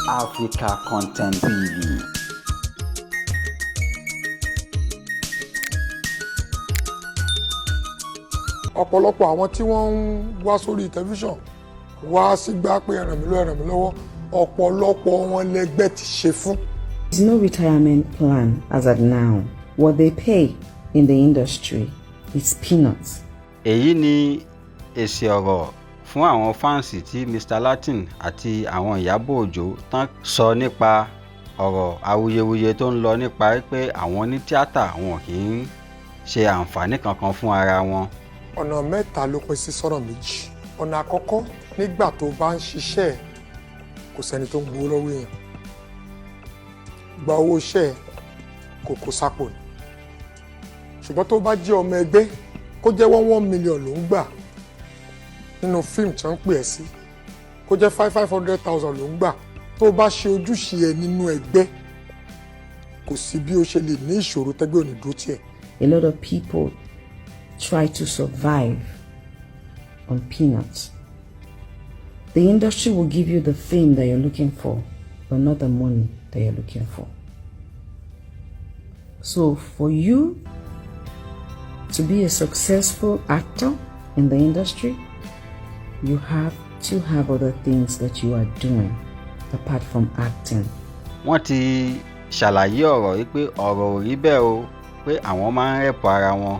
Africa Content TV. Ọ̀pọ̀lọpọ̀ àwọn tí wọ́n ń wá sórí tẹlifíṣàn wá sígbà pé ẹ ràn mí lọ́wọ́, ẹ ràn mí lọ́wọ́, ọ̀pọ̀lọpọ̀ wọn lẹgbẹ́ ti ṣe fún. There's no retirement plan as at now. What they pay in the industry is peanuts. Èyí ni èsì ọ̀rọ̀ fún àwọn fans tí Mr Latin àti àwọn Ìyábọ̀ Òjó tán sọ nípa ọ̀rọ̀ awuyewuye tó ń lọ nípa pé àwọn onítíátà wọn kì í ṣe àǹfààní kankan fún ara wọn. Ọ̀nà mẹ́ta ló pín sí sọ́nà méjì. Ọ̀nà àkọ́kọ́, nígbà tó bá ń ṣiṣẹ́ ẹ̀, kò sẹ́ni tó ń gbowó lọ́wọ́ èèyàn. Gba owó iṣẹ́ ẹ̀, kò kó sápò ni. Ṣùgbọ́n tó bá jẹ́ ọmọ ẹgbẹ́, kó jẹ́ 1 1 million ló ń gbà nínú fíìmù tí wọ́n ń pè ẹ́ sí, kó jẹ́ 500,000 ló ń gbà, tó bá ṣe ojúṣe ẹ nínú ẹgbẹ́, kò sí bí ó ṣe lè ní ìṣòro tẹ́gbẹ́ ò ní dúró tiẹ̀. A lot of people try to survive on peanuts. The industry will give you the fame that you're looking for, but not the money that you're looking for. So, for you to be a successful actor in the industry, you have to have other things that you are doing apart from acting. Wọ́n ti ṣàlàyé ọ̀rọ̀ yìí pé ọ̀rọ̀ ò rí bẹ́ẹ̀ o, pé àwọn máa ń help ara wọn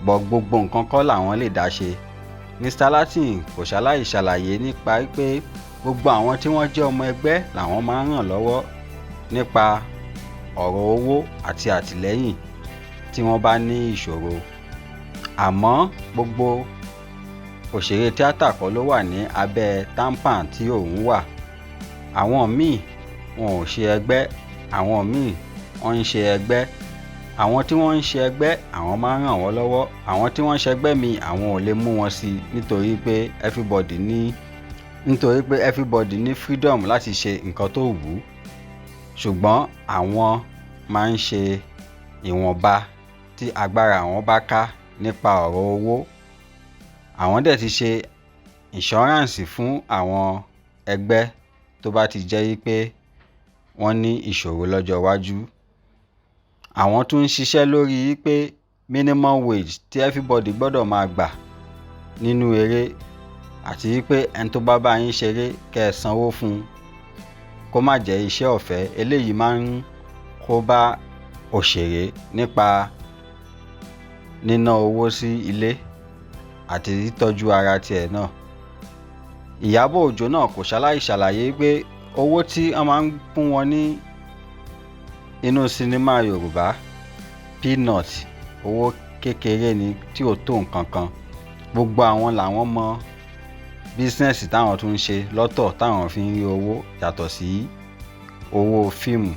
bọ̀, gbogbo nǹkan kọ́ làwọn lè dá ṣe. Mr Latin kò ṣaláì ṣàlàyé nípa pé gbogbo àwọn tí wọ́n jẹ́ ọmọ ẹgbẹ́ làwọn máa ń ràn lọ́wọ́ nípa ọ̀rọ̀ owó àti àtìlẹ́yìn tí wọ́n bá ní ìṣòro, àmọ́ gbogbo òṣèré tíátà kọ́ ló wà ní abẹ́ TAMPAN tí òun wà. Àwọn míì wọn ò ṣe ẹgbẹ́, àwọn míì wọ́n ń ṣe ẹgbẹ́. Àwọn tí wọ́n ń ṣe ẹgbẹ́, àwọn máa ń ràn wọ́n lọ́wọ́. Àwọn tí wọ́n ń ṣẹgbẹ́ mi, àwọn ò lè mú wọn sí nítorí pé everybody ní freedom láti ṣe nǹkan tó wù ú, ṣùgbọ́n àwọn máa ń ṣe ìwọ̀nba tí agbára àwọn bá ká nípa ọ̀rọ̀ owó. Àwọn dẹ̀ ti ṣe insurance fún àwọn ẹgbẹ́ tó bá ti jẹ́ wípé wọ́n ní ìṣòro lọ́jọ́ iwájú. Àwọn tún ń ṣiṣẹ́ lórí wípé minimum wage tí everybody gbọ́dọ̀ máa gbà nínú eré, àti wípé ẹni tó bá bá yín ṣeré, kẹ́ ẹ sanwó fún un, kó má jẹ́ iṣẹ́ ọ̀fẹ́. Eléyìí máa ń kó bá òṣèré nípa níná owó sí ilé àti títọ́jú ara tiẹ̀ náà. Ìyábọ̀ Òjó náà kò ṣaláì ṣàlàyé pé owó tí wọ́n máa ń fún wọn ní inú sinimá Yorùbá, peanut, owó kékeré ni tí ò tó nǹkan kan. Gbogbo àwọn làwọn mọ business táwọn tún ń ṣe lọ́tọ̀ táwọn fi ń rí owó yàtọ̀ sí owó fíìmù.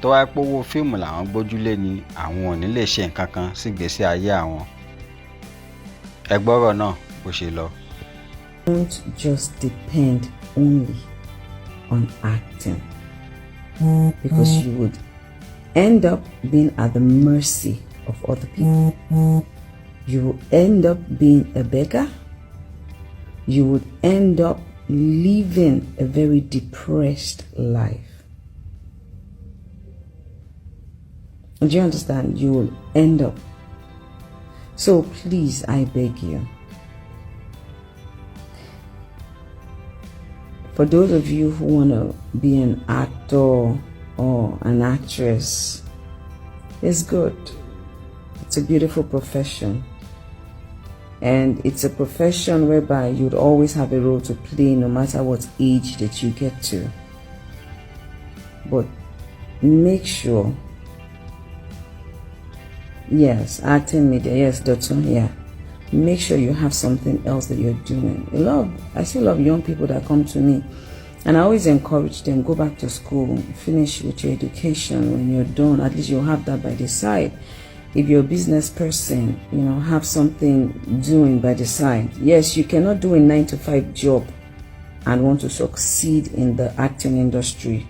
Tó wáá pé owó fíìmù làwọn gbójúlé ni, àwọn ò ní lè ṣe nǹkan kan sígbésí ayé àwọn. Ẹ gbọ́rọ̀ náà bó ṣe lọ. Don't just depend only on acting, because you would end up being at the mercy of other people. You will end up being a beggar. You would end up living a very depressed life. Do you understand? You will end up. So please, I beg you. For those of you who want to be an actor or an actress, it's good. It's a beautiful profession. And it's a profession whereby you'd always have a role to play no matter what age that you get to. But make sure, yes, acting media, yes, doctor, yeah. Make sure you have something else that you're doing. I see a lot of young people that come to me, and I always encourage them, go back to school, finish with your education. When you're done, at least you'll have that by the side. If you're a business person, have something doing by the side. Yes, you cannot do a 9-to-5 job and want to succeed in the acting industry,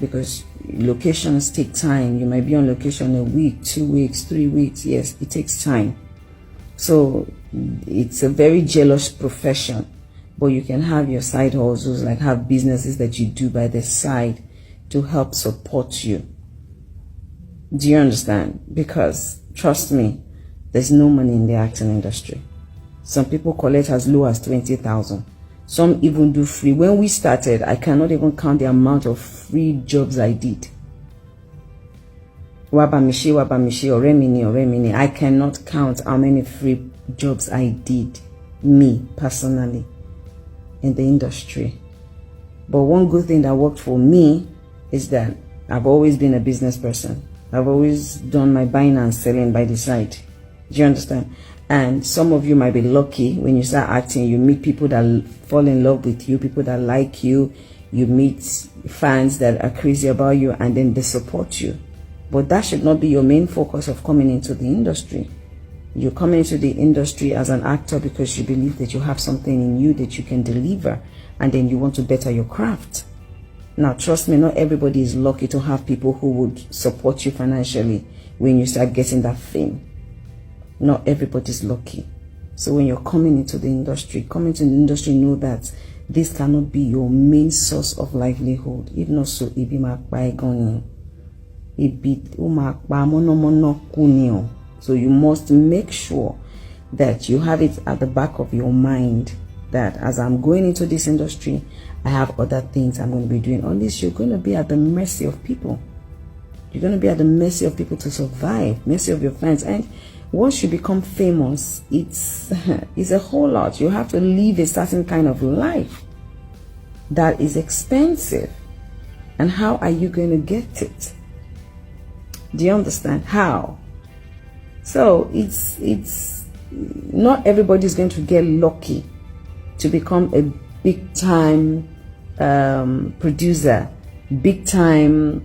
because locations take time. You might be on location a week, 2 weeks, 3 weeks. Yes, it takes time. So it's a very jealous profession. But you can have your side hustles, like have businesses that you do by the side to help support you. Do you understand? Because trust me, there's no money in the acting industry. Some people collect as low as 20,000. Some even do free. When we started, I cannot even count the amount of free jobs I did. Wá bá mi ṣe, wá bá mi ṣe, ọ̀rẹ́ mi ni, ọ̀rẹ́ mi ni. I cannot count how many free jobs I did, me personally, in the industry. But one good thing that worked for me is that I've always been a business person. I've always done my buying and selling by the side. Do you understand? And some of you might be lucky when you start acting, you meet people that fall in love with you, people that like you, you meet fans that are crazy about you, and then they support you. But that should not be your main focus of coming into the industry. You come into the industry as an actor because you believe that you have something in you that you can deliver, and then you want to better your craft. Now, trust me, not everybody is lucky to have people who would support you financially when you start getting that fame. Not everybody's lucky. So when you're coming into the industry, coming to the industry, know that this cannot be your main source of livelihood. If not so, ebi máa pa ẹ́ gan ni. Ebi ó máa pa mọ́nàmọ́ná kú ni o. So you must make sure that you have it at the back of your mind that as I'm going into this industry, I have other things I'm going to be doing. Unless you're going to be at the mercy of people. You're going to be at the mercy of people to survive, mercy of your fans. And once you become famous, it's a whole lot. You have to live a certain kind of life that is expensive. And how are you going to get it? Do you understand? How? So it's not everybody's going to get lucky to become a big time producer, big time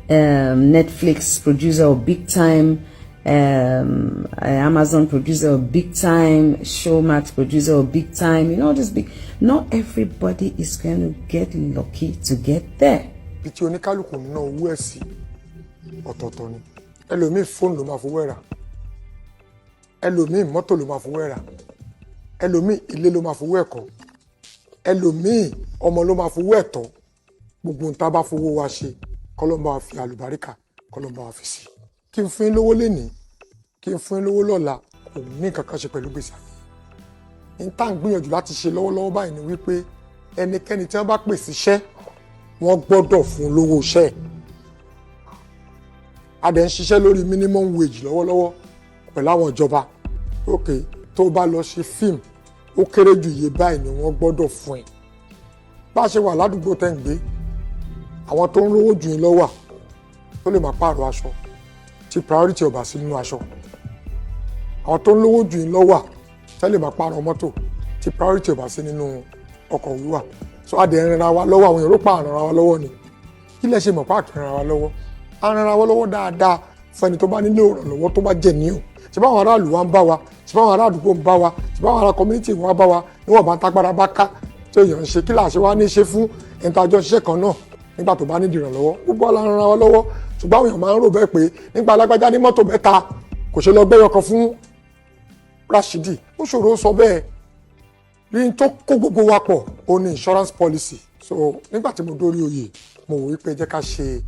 Netflix producer, or big time Amazon producer, or big time Showmax producer, or big time, this big. Not everybody is going to get lucky to get there. Ibi tí oníkálukú ń ná owó ẹ̀ sí ọ̀tọ̀ọ̀tọ̀ ni. Ẹlòmíì, fóònù ló máa fowó ẹ̀ rà. Ẹlòmíì, mọ́tò ló máa fowó ẹ̀ rà. Ẹlòmíì, ilé ló máa fowó ẹ̀ kọ́. Ẹlòmíì, ọmọ ló máa fowó ẹ̀ tọ́. Gbogbo ohun tá a bá fowó wa ṣe, kọ́lọ́un bá wa fi àlùbáríkà, kọ́lọ́un bá wa fi sí. Kí n fún yín lówó lénìí, kí n fún yín lówó lọ́la, kò ní nǹkan kan ṣe pẹ̀lú gbèsè ayé. N tá à ń gbìyànjú láti ṣe lọ́wọ́lọ́wọ́ báyìí ni wípé ẹnikẹ́ni tí wọ́n bá pè síṣẹ́, wọ́n gbọ́dọ̀ fún un lówó iṣẹ́ ẹ̀. A dẹ̀ ń ṣiṣẹ́ lórí minimum wage lọ́wọ́lọ́wọ́ pẹ̀lú àwọn ìjọba. Ok, tó o bá lọ ṣe fíìmù, ó kéré jù, iye báyìí ni wọ́n gbọ́dọ̀ fún ẹ. Bá a ṣe wà ládùúgbò tẹ́ ń gbé, àwọn tó ń rówó jù yín lọ wà tó lè máa pààrọ̀ aṣọ tí priority ò bá sí nínú aṣọ. Àwọn tó ń lówó jù yín lọ wà tẹ́ lè máa pààrọ̀ mọ́tò tí priority ò bá sí nínú ọkọ̀ wíwà. So a dẹ̀ ń ran wa lọ́wọ́. Àwọn èrò pa àràn wa lọ́wọ́ ni. Kí lẹ ṣe mọ̀ pa àkìràn wa lọ́wọ́? A ran wa lọ́wọ́ dáadáa fún ẹni tó bá nílò ìrànlọ́wọ́, tó bá jẹ́ ní o. Ṣe báwọn aráàlú wa ń bá wa, ṣe báwọn ará àdúgbò ń bá wa, ṣe báwọn ará community wa bá wa, níwọ̀n bá ń tágbára bá ká tí èèyàn ń ṣe, kí làá ṣe wá ní ṣe fún ẹni tá a jọ ṣiṣẹ́ kan náà nígbà tó bá nídìí ìrànlọ́wọ́? Gbogbo wa la ń ran wa lọ́wọ́, ṣùgbọ́n àwọn èèyàn máa ń rò bẹ́ẹ̀ pé nígbà alágbájá ní mọ́tò mẹ́ta, kò ṣe lọ gbẹ́yọ̀ kan fún Rashidi. Ó ṣòro sọ bẹ́ẹ̀. Ní tó kó gbogbo wa pọ̀, ó ní insurance policy. So nígbà tí mo dórí oyè, mo wò wípé jẹ́ ká ṣe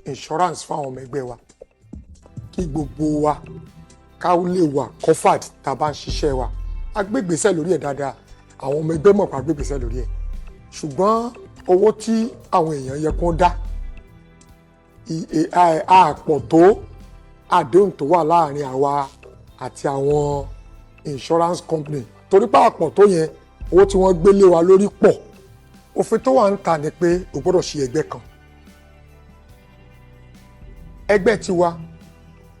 insurance fún àwọn ọmọ ẹgbẹ́ wa, kí gbogbo wa ká lè wà covered tá a bá ń ṣiṣẹ́ wa. A gbé ìgbésẹ̀ lórí ẹ̀ dáadáa. Àwọn ọmọ ẹgbẹ́ mọ̀ pé a gbé ìgbésẹ̀ lórí ẹ̀, ṣùgbọ́n owó tí àwọn èèyàn yẹ kó dá àpọ̀ tó àdéhùn tó wà láàrin àwa àti àwọn insurance company, torí pé àpọ̀ tó yẹn, owó tí wọ́n gbé lé wa lórí pọ̀. Òfin tó wà ń ta ni pé o gbọ́dọ̀ ṣe ẹgbẹ́ kan, ẹgbẹ́ tiwa.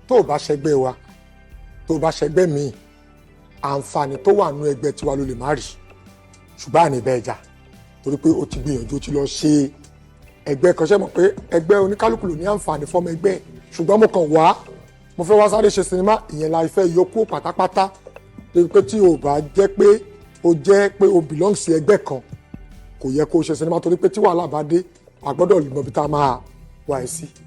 Tó o bá ṣẹgbẹ́ wa, tó o bá ṣẹgbẹ́ míì, àǹfààní tó wà nínú ẹgbẹ́ tiwa ló lè má rí, ṣùgbọ́n àní bẹ́ẹ̀ jà, torí pé o ti gbìyànjú, o ti lọ ṣe ẹgbẹ́ kan. Ṣe mọ̀ pé ẹgbẹ́ oníkálukú ló ní àǹfààní fọ́mọ ẹgbẹ́? Ṣùgbọ́n mo kàn wá, mo fẹ́ wá sáré ṣe sinimá, ìyẹn la fẹ́ yọ kúrò pátápátá, débi pé tí o bá jẹ́ pé o jẹ́ pé o belong sí ẹgbẹ́ kan, kò yẹ kó o ṣe sinimá, torí pé tí wàhálà bá dé, a gbọ́dọ̀ mọ ibi tá a máa wà ẹ́ sí.